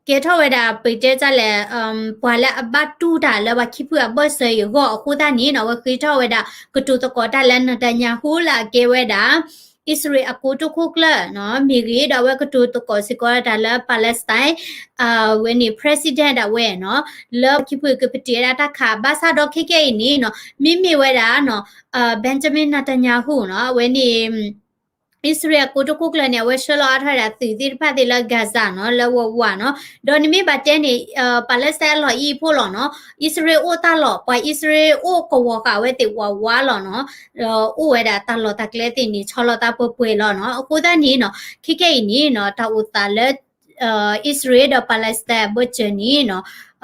ကဲထီၣ်ဝဲဒၣ် ပကတဲတၢ်လဲၣ်, ပှၤလၢအဘၣ်တူၢ်တၢ်လၢပှၤခံဖုအဘၢၣ်စၢၤအံၤအဂီၢ်အဃိသတးန့ၣ်နီၤ, အဝဲဃ့ထီၣ်ဝဲဒၣ် ကတိၤသကိးတၢ်လၢ Netanyahu လၢအကဲဝဲဒၣ် အံၣ်စရ့လးအကိတိၢ်ခိၣ်ကျၢၢ်နီၤ, မ့ၢ်ဂ့ၤဒီးအဝဲကတိၤသကိးစ့ၢ်ကီးတၢ်လၢ Palestine ဝဲန့ၣ် president ဒၣ်ဝဲနီၤ, လၢပှၤခံဖုကပတုာ်ဝဲဒၣ်တၢ်ခး, ဘၣ်ဆၣ်ဒီးခဲခဲအံၤန့ၣ်နီၤ, မ့မ့ၢ်ဝဲဒၣ်နီၤ, Benjamin Netanyahu နီၤ, အဝဲန့ၣ် အံၣ်စရ့လးအကိတိခိၣ်ကျၢၢ်န့ၣ် အဝဲဆှၢလီၤအါထီၣ်ဝဲဒၣ်သုးသ့ၣ်တဖၣ်သ့ၣ်လၢ Gaza နီၤ လၢဝးဝးနီၤ, ဒီးနမ့ၢ်ဘၣ်တဲန့ၣ် Palestine အလီၢ်အံၤအဖီခိၣ်လီၤနီၤ, အံၣ်စရ့လးအိၣ်တၢ်လီၢ်, ပှၤအံၣ်စရ့လးအိၣ်ကဝီၤဃာ်အဝဲသ့ၣ်ဝးဝးလီၤနီၤ, ဒီးအိၣ်ဝဲဒၣ်တၢ်လီၢ်တၢ်ကျဲသ့ၣ်န့ၣ် ဆီလီၤတၢ်ပှဲၤပှဲၤလီၤနီၤ. အဃိသတးန့ၣ်နီၤ ခဲကနံၣ်အံၤန့ၣ်နီၤ တၢ်အိၣ်သးလၢ အံၣ်စရ့လး ဒီး Palestine အဘၢၣ်စၢၤန့ၣ်နီၤ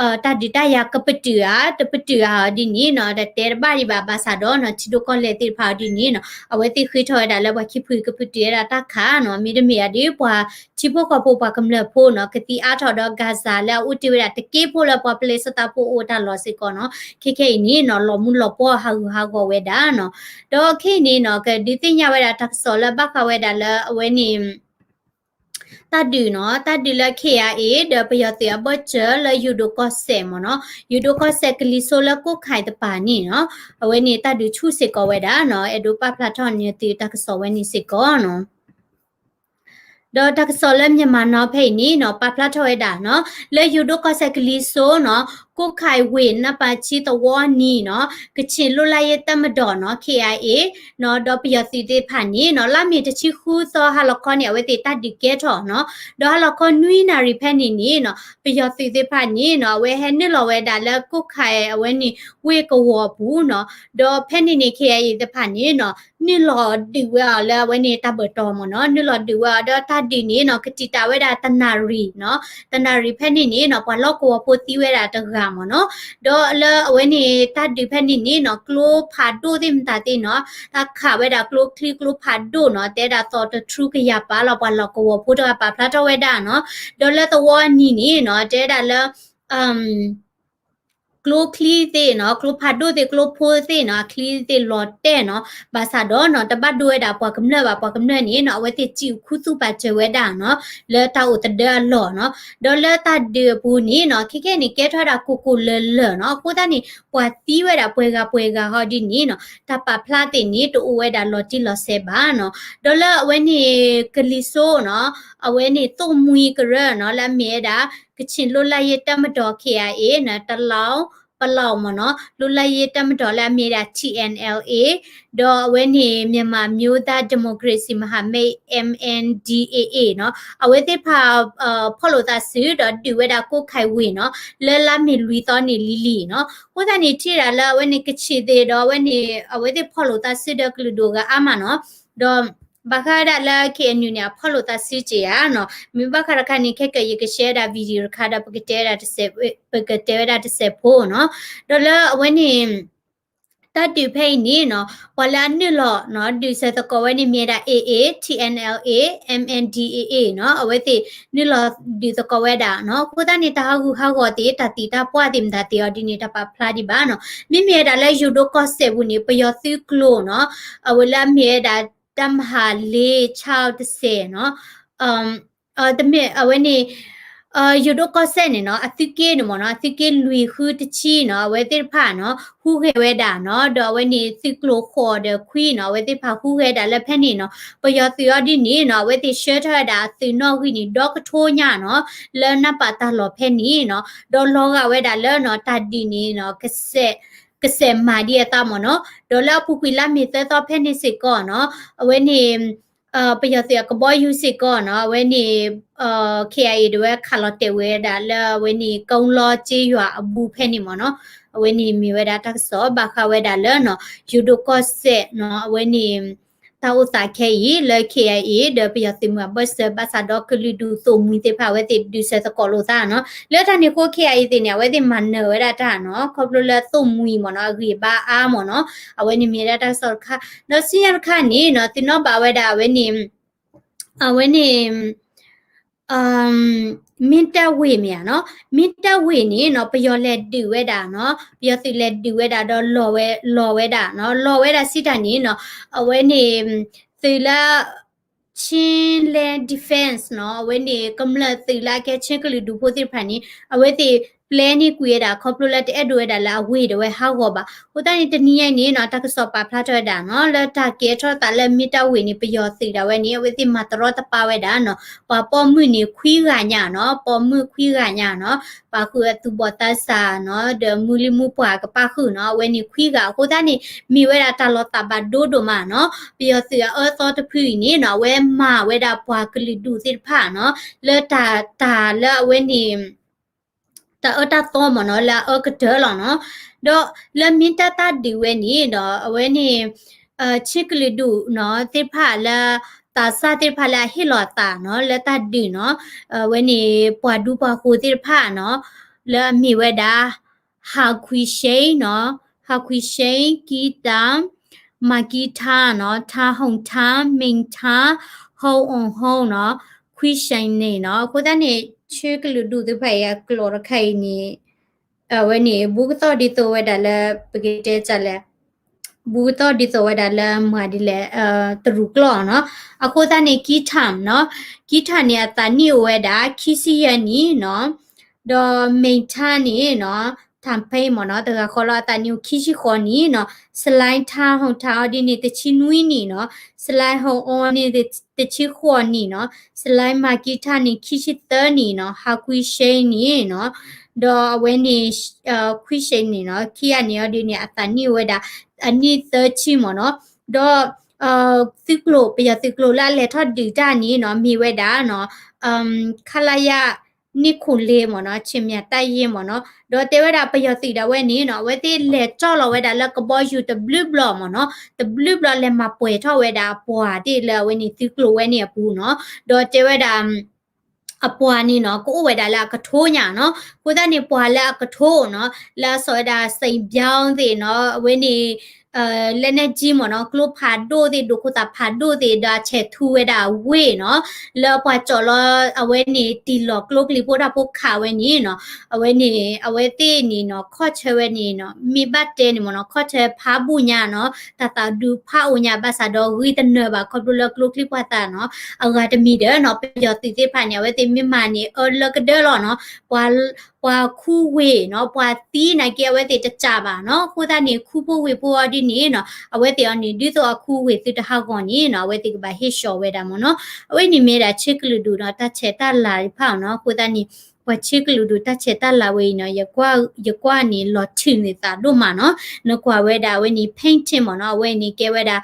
တၢ်ဒုးတၢ်ယၤကပတုာ်ဧါ တပတုာ်ဧါအီၤဒ်န့ၣ်နီၤ တတဲတဘၣ်ဒံးဘၣ်. ဘၣ်ဆၣ်ဒီးနီၤ ထံဒိၣ်ကီၢ်လဲၢ်သ့ၣ်တဖၣ်အီၤဒ်န့ၣ်နီၤ အဝဲသ့ၣ်ဃ့ထီၣ်ဝဲဒၣ်လၢပှၤခံဖုကပတုာ်ဝဲဒၣ်တၢ်ခးနီၤ, မ့တမ့ၢ်အီၤဒီး ပှၤထံဖိကီၢ်ဖိပှၤကမျၢၢ်ဖိနီၤ ကသံအါထီၣ်ဒီး Gaza လၢအအိၣ်တ့ၢ်ဝဲဒၣ်တက့ၢ်ဖိလၢပှၤပလ့းစတးဖိအိၣ်တၢ်လီၢ်စ့ၢ်ကီးနီၤ. ခဲကနံၣ်အံၤနီၤ လီၤမူလီၤပှီၢ်ဟးဂူာ်ဟးဂီၤဝဲဒၣ်နီၤ. ဒီးခဲအံၤန့ၣ်နီၤ ကဒုးသ့ၣ်ညါဝဲဒၣ်တၢ်ကစီၣ်လၢဘၣ်ဃးဝဲဒၣ်လၢအဝဲန့ၣ် တၢ်ဒုးနီၤ တၢ်ဒုးလၢ K I A ဒီးပယီၤသုးအဘၢၣ်စၢၤလၢယိၤဒိၣ်ကီၢ်စဲၣ်မ့ၢ်နီၤ, ယိၤဒိၣ်ကီၢ်စဲၣ်ကလံၤစိလၢကိၣ်ခါတပၤန့ၣ်နီၤ, အဝဲန့ၣ်တၢ်ဒုးဆူၣ်စ့ၢ်ကီးဝဲဒၣ်နီၤ, အဲၣ်ဒိးပာ်ဖျါထီၣ်န့ၢ်သုတၢ်ကစီၣ်ဝဲန့ၣ်စ့ၢ်ကီးနီၤ. ဒီးတၢ်ကစီၣ်လၢ Myanmar Now ဖဲအံၤန့ၣ်နီၤ ပာ်ဖျါထီၣ်ဝဲဒၣ်နီၤ, လၢယိၤဒိၣ်ကီၢ်စဲၣ်ကလံၤစိနီၤ, ကိၣ်ခါဝ့ၢ်နပၤဆံသဝီနံၤနီၤ, ကချ့ၣ်လွတ်လပ်ရေးတပ်မတော်နီၤ K I A နီၤ, ဒီးပယီၤသုးသ့ၣ်တဖၣ်န့ၣ်နီၤ လါမ့ၤတဆံဃုသီဟါလီၤခီန့ၣ် အဝဲသ့ၣ်တၢ်ဒုးကဲထီၣ်နီၤ, ဒီးဟါလီၤခီနွံနၣ်ရံၣ်ဖဲန့ၣ်န့ၣ်နီၤ ပယီၤသုးသ့ၣ်တဖၣ်န့ၣ်နီၤ အဝဲဟဲနုာ်လီၤဝဲဒၣ်လၢကိၣ်ခါအဝဲန့ၣ်ဝ့ၢ်ကဝီၤအပူၤနီၤ, ဒီးဖဲန့ၣ်န့ၣ် K I A သ့ၣ်တဖၣ်န့ၣ်နီၤ နုာ်လီၤဒုးဝဲအီၤလၢအဝဲန့ၣ်တၢ်ဘၢၣ်တီၤမ့ၢ်နီၤ, နုာ်လီၤဒုးဝဲအီၤဒီးတၢ်ဒုးန့ၣ်နီၤ ကတံာ်တာ်ဝဲဒၣ်တနၣ်ရံၣ်နီၤ, တနၣ်ရံၣ်ဖဲန့ၣ်န့ၣ်နီၤ ပှၤလီၢ်ကဝီၤဖိသံဝဲဒၣ်တဂၤမ့ၢ်နီၤ, ဒီးလၢအဝဲန့ၣ်တၢ်ဒုးဖဲန့ၣ်န့ၣ်နီၤ ကျိဖးဒိၣ်သ့ၣ်မတၤသ့ၣ်နီၤ တၢ်ခးဝဲဒၣ်ကျိချံကျိဖးဒိၣ်နီၤ တဲဒၣ်သီတထြူကယၤပာ်လီၤ ပှၤလီၢ်ကဝီၤဖိတဂၤပာ်ဖျါထီၣ်ဝဲဒၣ်နီၤ, ဒီးလၢသဝီအနံၤန့ၣ်နီၤ တဲဒၣ်လၢ ကျိချံသ့ၣ်နီၤ ကျိဖးဒိၣ်သ့ၣ် ကျိဖိသ့ၣ်နီၤ အချံသ့ၣ်လီၤတဲာ်နီၤ, ဘၣ်ဆၣ်ဒီးနီၤ တဘၣ်ဒိဝဲဒၣ်ပှၤကမျၢၢ်ဘၣ် ပှၤကမျၢၢ်န့ၣ်နီၤ အဝဲသ့ၣ်စံၣ်ခူသူၣ်ပာ်စၢၤဝဲဒၣ်နီၤ လၢတၢ်အိၣ်သဒၢအလီၢ်နီၤ, ဒီးလၢတၢ်ဒုးအပူၤန့ၣ်နီၤ ခဲကနံၣ်န့ၣ် ကဲထီၣ်ဝဲဒၣ်ကိၢ်ကိၢ်လၢၤလၢၤနီၤ, အဃိသတးန့ၣ် ပှၤသံဝဲဒၣ်ပှဲၤဂၤပှဲၤဂၤဟီဒ်န့ၣ်နီၤ တၢ်ပာ်ဖျါသ့ၣ်န့ၣ် တအိၣ်ဝဲဒၣ်လီၤတံၢ်လီၤဆဲးဘၣ်နီၤ, ဒီးလၢအဝဲန့ၣ် ကလံၤစိနီၤ အဝဲန့ၣ်သိၣ်မှံကရၢနီၤ လၢအမ့ၢ်ဝဲဒၣ် ကချ့ၣ်လွတ်လပ်ရေးတပ်မတော် K I A နီၤ တလီၢ်ပလီၢ်မ့ၢ်နီၤ လွတ်လပ်ရေးတပ်မတော် လၢအမ့ၢ်ဝဲဒၣ် T N L A ဒီးအဝဲန့ၣ် မြန်မာမျိုးသား ဒီမိုကရေစီမဟာမိတ် M N D A A နီၤ အဝဲသ့ၣ်တဖၣ် ဖီၣ်လိာ်သးစုဒီးဒုးဝဲဒၣ်ကိၣ်ခါဝ့ၢ်နီၤ လၢလါမ့ၤလွံၢ်သီန့ၣ်လံၤလံၤနီၤ, အဃိသတးန့ၣ် ထံၣ်ဒၣ်လၢအဝဲန့ၣ်ကချ့ၣ်သ့ၣ်ဒီးအဝဲန့ၣ် အဝဲသ့ၣ်ဖီၣ်လိာ်သးစုဒီးကလုာ်ဒူၣ်ဂၤအါမးနီၤ, ဒီးဘၣ်ဃးဝဲဒၣ်လၢ K N U န့ၣ် အဖီၣ်လိာ်သးစုက့ၤဧါနီၤ, မ့ၢ်ဘၣ်ဃးတခါန့ၣ် ခဲကၢၣ်ယက share ဒၣ် video တခါဒီး ပကတဲဝဲဒၣ်တစဲးဖိနီၤ, ဒီးလၢအဝဲန့ၣ် တၢ်ဒုးဖဲအံၤန့ၣ်နီၤ ပှၤလၢအနုာ်လီၤနီၤ ဒုးစဲၤသကိးဝဲန့ၣ်မ့ၢ်ဝဲဒၣ် A A, T N L A, M N D A A နီၤ အဝဲသ့ၣ်နုာ်လီၤဒုးသကိးဝဲဒၣ်နီၤ, အဃိသတးန့ၣ် တၢ်ဟးဂူာ်ဟးဂီၤသ့ၣ် တၢ်သံတၢ်ပှၢ်သ့ၣ်မတၤသ့ၣ်အီၤဒ်န့ၣ် တၢ်ပာ်ဖျါဒံးဘၣ်နီၤ, မ့မ့ၢ်ဝဲဒၣ်လၢယိၤဒိၣ်ကီၢ်စဲၣ်ပူၤန့ၣ် ပယီၤသုးကျိၤနီၤ အဝဲလၢအမ့ၢ်ဝဲဒၣ် တပ်မဟာလေး ခြောက်တစ်ဆယ်နီၤ တမ့ၢ်အဝဲန့ၣ် ယိၤဒိၣ်ကီၢ်စဲၣ်န့ၣ်နီၤ အသုးက့န့ၣ်မ့ၢ်နီၤ အသုးက့လွံၢ်ဃုတဆံနီၤ အဝဲသ့ၣ်တဖၣ်နီၤ ဟူးဂဲၤဝဲဒၣ်နီၤ ဒီးအဝဲန့ၣ်သုးကျိၤဃိးဒီးခွံနီၤ အဝဲသ့ၣ်တဖၣ်ဟူးဂဲၤဒၣ်လၢဖဲန့ၣ်နီၤ ပယီၤသုးအီၤဒ်န့ၣ်နီၤ အဝဲသ့ၣ်ဆှၢထီၣ်ဝဲဒၣ်အသုးနီၣ်ဂံၢ်န့ၣ် ဒီကထိညါနီၤ လၢနၢ်ပာ်တၢ်လီၢ်ဖဲန့ၣ်နီၤ ဒီးလီၤဂာ်ဝဲဒၣ်လၢနီၤ တၢ်ဒုးန့ၣ်နီၤ ကစဲးမၤဒံးအသးမ့ၢ်နီၤ ဒီးလၢအပူၤကွံာ်လါမ့ၤသၢသီဖဲန့ၣ်စ့ၢ်ကီးနီၤ အဝဲန့ၣ် ပယီၤသုးအကဘီယူၤစ့ၢ်ကီးနီၤ အဝဲန့ၣ် K I A ဒၣ်ဝဲခးလီၤတဲာ်ဝဲဒၣ်လၢအဝဲန့ၣ် ကုန်းလောကျေးရွာအဘူးဖဲန့ၣ်မ့ၢ်နီၤ အဝဲန့ၣ်မ့ၢ်ဝဲဒၣ်တၢ်ကစီၣ်ဘၣ်ဃးဝဲဒၣ်လၢနီၤ ယိၤဒိၣ်ကီၢ်စဲၣ်နီၤ အဝဲန့ၣ် တၢ်အိၣ်သးခဲအံၤလၢ K I A ဒီးပယီၤသုးမုၢ်အဘၢၣ်စၢၤ ဘၣ်ဆၣ်ဒီးကလုာ်ဒူၣ်သိၣ်မှံၤသ့ၣ်တဖၣ် အဝဲသ့ၣ်ဒုးစဲၤသကိးလိာ်သးနီၤ လၢတၢ်န့ၣ်အဃိ K I A သ့ၣ်န့ၣ် အဝဲသ့ၣ်မၤနၢၤဝဲဒၣ်တၢ်နီၤ ခီဖျိလၢသိၣ်မှံၤမ့ၢ်နီၤ အဂံၢ်အဘါအါမ့ၢ်နီၤ အဝဲန့ၣ်မ့ၢ်ဝဲဒၣ်တၢ်ကစီၣ်တခါ ဒီးဆူညါတခါန့ၣ်နီၤ သုနီၣ်ဘၣ်ဝဲဒၣ်အဝဲန့ၣ် အဝဲန့ၣ် မ့ၢ်တၢ်ဝ့ၢ်မ့ၢ်ဧါနီၤ မ့ၢ်တၢ်ဝ့ၢ်န့ၣ်နီၤ ပယီၤလဲၤဒုးဝဲဒၣ်နီၤ ပယီၤသုးလဲၤဒုးဝဲဒၣ်ဒီးလီၤဝဲဒၣ်နီၤ လီၤဝဲဒၣ်စံးတၢ်န့ၣ်နီၤ အဝဲန့ၣ် သုးလၢ Chinland Defense နီၤ အဝဲန့ၣ် ကမျၢၢ်သုးလၢအကဲ Chin ကလုာ်ဒူၣ်ဖိသ့ၣ်တဖၣ်န့ၣ် အဝဲသ့ၣ် ပျဲန့ၢ်ကွံာ်ဝဲဒၣ် ခီဖျိလၢတအဲၣ်ဒိးဝဲဒၣ်လၢအဝ့ၢ်ဒၣ်ဝဲဟးဂီၤဘၣ်. အဃိသတးန့ၣ် တနံၤညါအံၤန့ၣ်နီၤ တၢ်ကစီၣ်ပာ်ဖျါထီၣ်ဝဲဒၣ်နီၤ လၢတၢ်ကဲထီၣ်သးလၢမ့ၢ်တၢ်ဝ့ၢ်န့ၣ် ပယီၤသုးဒၣ်ဝဲန့ၣ် အဝဲသ့ၣ်မၤတရီတပါဝဲဒၣ်နီၤ ပှၤပိာ်မုၣ်န့ၣ်ခွံဂၤညါနီၤ ပိာ်မုၣ်ခွံဂၤညါနီၤ ပာ်ဃုာ်အသူၣ်ဘီၣ်သးစၢ်နီၤ ဒီးမုၢ်လံၢ်မုၢ်ပှၢ်ကပၣ်ဃုာ်နီၤ အဝဲန့ၣ်ခွံဂၤ အဃိသတးန့ၣ် မ့ၢ်ဝဲဒၣ်တၢ်လီၤသးဘၣ်ဒိဒိၣ်မးနီၤ ပယီၤသုးအအၢသီတဖုအံၤန့ၣ်နီၤ အဝဲမၤဝဲဒၣ်ပှၤကလုာ်ဒူၣ်သ့ၣ်တဖၣ်နီၤ လၢတၢ် တၢ်လၢအဝဲန့ၣ် တၢ်အၢတၢ်သီမ့ၢ်နီၤ လၢအအၢကတၢၢ်လီၤနီၤ ဒီးလၢမ့ၢ်တၢ်တၢ်ဒုးဝဲန့ၣ်ဒီး အဝဲန့ၣ် ဆ့ကလုာ်ဒူၣ်နီၤ သ့ၣ်တဖၣ်လၢ သးစၢ်သ့ၣ်တဖၣ်လၢအဟ့ၣ်လီၤအသးနီၤ လၢတၢ်ဒုးနီၤ အဝဲန့ၣ် ပှၤဒူပှၤဃိၤသ့ၣ်တဖၣ်နီၤ လၢအမ့ၢ်ဝဲဒၣ် ဟးခွံရှ့နီၤ ဟးခွံရှ့ ကံတၢ် မၤကံထါနီၤ ထါဟုၣ်ထါ မ့ၢ်ထါ ဟိၣ်အီၣ်ဟိၣ်နီၤ ခွံရှ့န့ၣ်နီၤ အဃိသတးန့ၣ် ဆ့ကလုာ်ဒူၣ်သ့ၣ်တဖၣ်အံၤ အကျိာ်တခါအံၤန့ၣ် အဝဲန့ၣ် ဘူးကသီၣ်ဒ်သိးဝဲဒၣ်လၢ ပကတဲတၢ်လဲၣ် ဘူးကသီၣ်ဒ်သိးဝဲဒၣ်လၢမၤဒ်လဲၣ် တရူးကျိာ်နီၤ အဃိသတးန့ၣ် ကံထၣ်နီၤ ကံထၣ်န့ၣ် အသးနံၣ်အိၣ်ဝဲဒၣ် ခံဆံယဲၢ်နံၣ်နီၤ ဒီးမ့ၢ်ထါန့ၣ်နီၤ ထၣ်ဖဲမ့ၢ်နီၤ တဂၤဃီလီၤ အသးနံၣ်အိၣ်ခံဆံဃိးနံၣ်နီၤ စလဲထါဟုၣ်ထါအီၤဒ်န့ၣ် တဆံနွံနံၣ်နီၤ စလဲဟိၣ်အီၣ်န့ၣ် တဆံဃိးနံၣ်နီၤ စလဲမၤကံထါန့ၣ် ခံဆံသၢနံၣ်နီၤ ဟးခွံရှ့န့ၣ်နီၤ ဒီးအဝဲန့ၣ် ခွံရှ့န့ၣ်နီၤ ခံဂၤန့ၣ်အီၤဒ်န့ၣ် အသးနံၣ်အိၣ်ဝဲဒၣ် အနံၣ်သၢဆံမ့ၢ်နီၤ ဒီး သုးကျိၤ ပယီၤသုးကျိၤလၢအလဲၤထီၣ်ဒုးတၢ်န့ၣ်နီၤ မ့ၢ်ဝဲဒၣ်နီၤ ခလရ နံၣ်ခိၣ်လ့မ့ၢ်နီၤ ဆ့မၠၣ်တၢ်ယ့မ့ၢ်နီၤ ဒီးတဲဝဲဒၣ်ပယီၤသုးဒၣ်ဝဲန့ၣ်နီၤ အဝဲသ့ၣ်လဲၤတီၢ်လီၤဝဲဒၣ်လၢကဘီယူၤတဘျုးဘျီမ့ၢ်နီၤ တဘျုးဘျီလဲၤမၤပှဲၤထီၣ်ဝဲဒၣ်အပှၤသ့ၣ်လၢအဝဲန့ၣ်သုးကျိၤဝဲန့ၣ်အပူၤနီၤ ဒီးတဲဝဲဒၣ် အပှၤန့ၣ်နီၤ ကအိၣ်ဝဲဒၣ်လၢအကထိညါနီၤ အဃိသတးန့ၣ် ပှၤလၢအကထိနီၤ လၢအစိာ်ဝဲဒၣ် စံးပြောင်း သ့ၣ်နီၤ အဝဲန့ၣ် လက်နက်ကြီး မ့ၢ်နီၤ ကျိဖးဒိၣ်သ့ၣ် ဒိးခိၣ်သၣ်ဖးဒိၣ်သ့ၣ် ဒီးအဆဲးထူဝဲဒၣ်ဝ့ၢ်နီၤ လၢပှၤကၠီၣ်လီၤ အဝဲန့ၣ်တ့ၢ်လီၤကျိချံဖိတၢ်ဖိခးဝဲန့ၣ်နီၤ အဝဲန့ၣ် အဝဲသ့ၣ်န့ၣ်နီၤ ခီၣ်ဆၢဝဲန့ၣ်နီၤ မ့ၢ်ဘၣ်တဲန့ၣ်မ့ၢ်နီၤ ခီၣ်ဆၢဖးဘူၣ်ညါနီၤ တၢ်သးဒူဖးအိၣ်ညါ ဘၣ်ဆၣ်ဒီးဂ့ၤတနၢၤဘၣ် ခီဖျိလၢကျိချံပှၤသးနီၤ အဂၤတမံၤဒီးနီၤ ပယီၤသုးသ့ၣ်တဖၣ်န့ၣ် အဝဲသ့ၣ်မ့ၢ်မၤန့ၣ် အၢလၢကဒၢလီၤနီၤ ပှၤ ပှၤခူဝ့ၢ်နီၤ ပှၤသံနာ်က့ အဝဲသ့ၣ်တစၢ်ဘၣ်နီၤ အဃိသတးန့ၣ် ခူဖိဝ့ၢ်ဖိအီၤဒ်န့ၣ်နီၤ အဝဲသ့ၣ်အီၤန့ၣ် ဒ်သိးအခူဝ့ၢ်သုတဟးဂီၤန့ၣ်နီၤ အဝဲသ့ၣ်ကဘၣ်ဟ့ၣ်ဆှီဝဲဒၣ်မ့ၢ်နီၤ အဝဲန့ၣ်မ့ၢ်ဒၣ်ဆ့ကလုာ်ဒူၣ်နီၤ တၢ်ဆဲးတၢ်လၤတဖၣ်နီၤ အဃိသတးန့ၣ် ပှၤဆ့ကလုာ်ဒူၣ်တၢ်ဆဲးတၢ်လၤဝဲအံၤနီၤ ယကွၢ်န့ၣ် လီၤထုးန့ၢ်သးဒိၣ်မးနီၤ နကွၢ်ဝဲဒၣ်အဝဲန့ၣ် painting မ့ၢ်နီၤ အဝဲန့ၣ်ကဲဝဲဒၣ်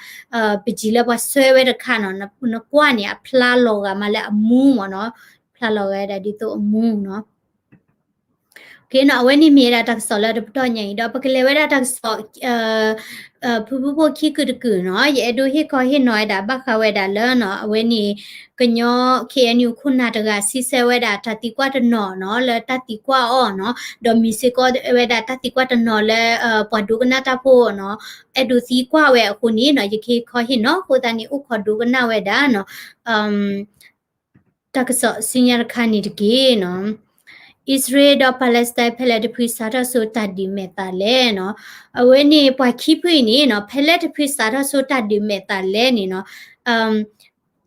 ပစံးလၢပှၤဆွဲဝဲတခါနီၤ နကွၢ်န့ၣ် အဖျါလီၤဂာ်မးလၢအမူမ့ၢ်နီၤ ဖျါလီၤဂာ်ဝဲဒၣ်ဒ်သိးအမူနီၤ နီၤ အဝဲန့ၣ်မ့ၢ်ဝဲဒၣ်တၢ်ကစီၣ်လၢတပတီၢ်ညါအံၤ ဒီးပကလဲၤဝဲဒၣ်တၢ်ကစီၣ် ဖုဖုဖိခံကုာ်တကုာ်နီၤ ယအဲၣ်ဒိးဟ့ၣ်ခီဟ့ၣ်နီၤဝဲဒၣ် ဘၣ်ဃးဝဲဒၣ်လၢနီၤ အဝဲန့ၣ် ကညီ K N U ခိၣ်နၢ်တဂၤ စံးဆၢဝဲဒၣ်တၢ်သံကွၢ်တနီၤနီၤ လၢတၢ်သံကွၢ်အီၤနီၤ ဒီးမ့ၢ်စ့ၢ်ကီးဝဲဒၣ်တၢ်သံကွၢ်တနီၤလၢ ပှၤဒိကနၣ်တၢ်ဖိနီၤ အဲၣ်ဒိးသံကွၢ်ဝဲအဃိန့ၣ်နီၤ ယကဟ့ၣ်ခီဟ့ၣ်နီၤ အဃိသတးန့ၣ် အိၣ်ခိးဒိကနၣ်ဝဲဒၣ်နီၤ တၢ်ကစီၣ်ဆူညါတခါန့ၣ်တက့ၢ်နီၤ အံၣ်စရ့လးဒီး Palestine ဖဲလဲၣ်တဖုစးထီၣ်ဆိတၢ်ဒုးမဲာ်သၣ်လဲၣ်နီၤ အဝဲန့ၣ်ပှၤခံဖုအံၤန့ၣ်နီၤ ဖဲလဲၣ်တဖုစးထီၣ်ဆိတၢ်ဒုးမဲာ်သၣ်လဲၣ်န့ၣ်နီၤ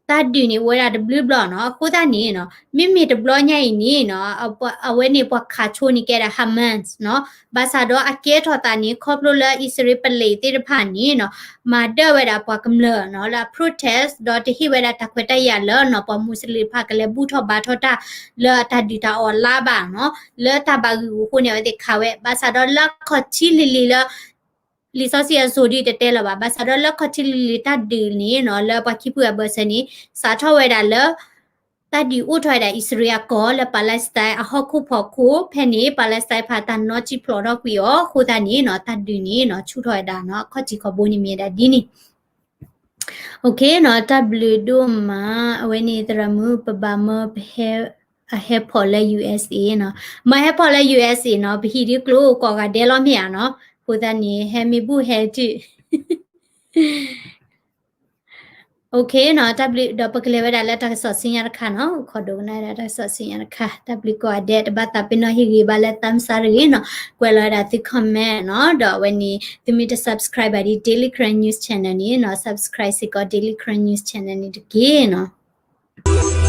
တၢ်ဒုးန့ၣ်အိၣ်ဝဲဒၣ်တဘျုးဘျီနီၤ အဃိသတးန့ၣ်နီၤ မ့မ့ၢ်တဘျီညါအံၤန့ၣ်နီၤ အဝဲန့ၣ်ပှၤခးဆိန့ၣ်ကဲဒၣ် Hamas နီၤ ဘၣ်ဆၣ်ဒီးအကဲထီၣ်သးန့ၣ် ခီဖျိလၢအံၣ်စရ့လးပလံးသ့ၣ်တဖၣ်န့ၣ်နီၤ မၤဒၢၣ်ဝဲဒၣ်ပှၤကမျၢၢ်နီၤ လၢအ protest ဒီးတဟ့ၣ်ဝဲဒၣ်တၢ်ခွဲးတၢ်ယာ်လၢနီၤ ပှၤမူးစလ့ၣ်တဖၣ်ကလဲၤဘူၣ်ထီၣ်ဘါထီၣ်တၢ် လၢအတၢ်ဒုးတၢ်အီၣ်လါဘၣ်နီၤ လၢတၢ်ဘၣ်ဂံာ်ဂူာ်အဃိန့ၣ် အဝဲသ့ၣ်ခးဝဲ ဘၣ်ဆၣ်ဒီးလၢအခီၣ်ထံးလံၤလံၤလၢ လံာ်စီဆှံအစိၤဒ်တတဲလၢၤဘၣ် ဘၣ်ဆၣ်ဒီးလၢခီၣ်ထံးလံၤလံၤတၢ်ဒုးန့ၣ်နီၤ လၢပှၤခံဖုအဘၢၣ်စၢၤန့ၣ် စးထီၣ်ဝဲဒၣ်လၢ တၢ်ဒုးအိၣ်ထီၣ်ဝဲဒၣ်အံၣ်စရ့လးအကီၢ်လၢ Palestine အဟီၣ်ခိၣ်ဖီခိၣ် ဖဲန့ၣ် Palestine တဖၣ်တၢ်နီၢ်ကံၣ်ဖျိးထီၣ်ကွံာ်အီၤ အဃိသတးန့ၣ်နီၤ တၢ်ဒုးန့ၣ်နီၤ ဆူၣ်ထီၣ်ဝဲဒၣ်နီၤ အခီၣ်ထံးခီၣ်ဘိန့ၣ်မ့ၢ်ဝဲဒၣ်ဒ်န့ၣ် OK နီၤ တၢ်ဘျုးဒိၣ်မး အဝဲန့ၣ်သရၣ်မုၣ် ပဘၣ်မၢပဟဲ အဟဲဖီၣ်လၢ U S A နီၤ မၢဟဲဖီၣ်လၢ U S A နီၤ ပဟံၣ်ဒ်ကျိကိးဂၤဒဲးလီၤမ့ၢ်ဧါနီၤ အဃိသတးန့ၣ် ဟဲမ့ၢ်ဘူၣ်ဟဲတုၣ် OK နီၤ တၢ်ဘျုး ဒီးပကလဲၤဝဲဒၣ်လၢတၢ်ကစီၣ်ဆူညါတခါနီၤ ခိးဒိကနၣ်ဝဲဒၣ်တၢ်ကစီၣ်ဆူညါတခါ တၢ်ဘျုးကိးဂၤဒဲး တဘၣ်သးပ့ၤနီၣ်ဟ့ၣ်ဂံၢ်ဘါလၢ thumbs up တဂ့ၤနီၤ ကွဲးလီၤဝဲဒၣ်သု comment နီၤ ဒီးအဝဲန့ၣ် သုမ့ၢ်တ subscribe ဘၣ်ဒ် Daily Karen News Channel န့ၣ်နီၤ subscribe စ့ၢ်ကီး Daily Karen News Channel န့ၣ်တက့ၢ်နီၤ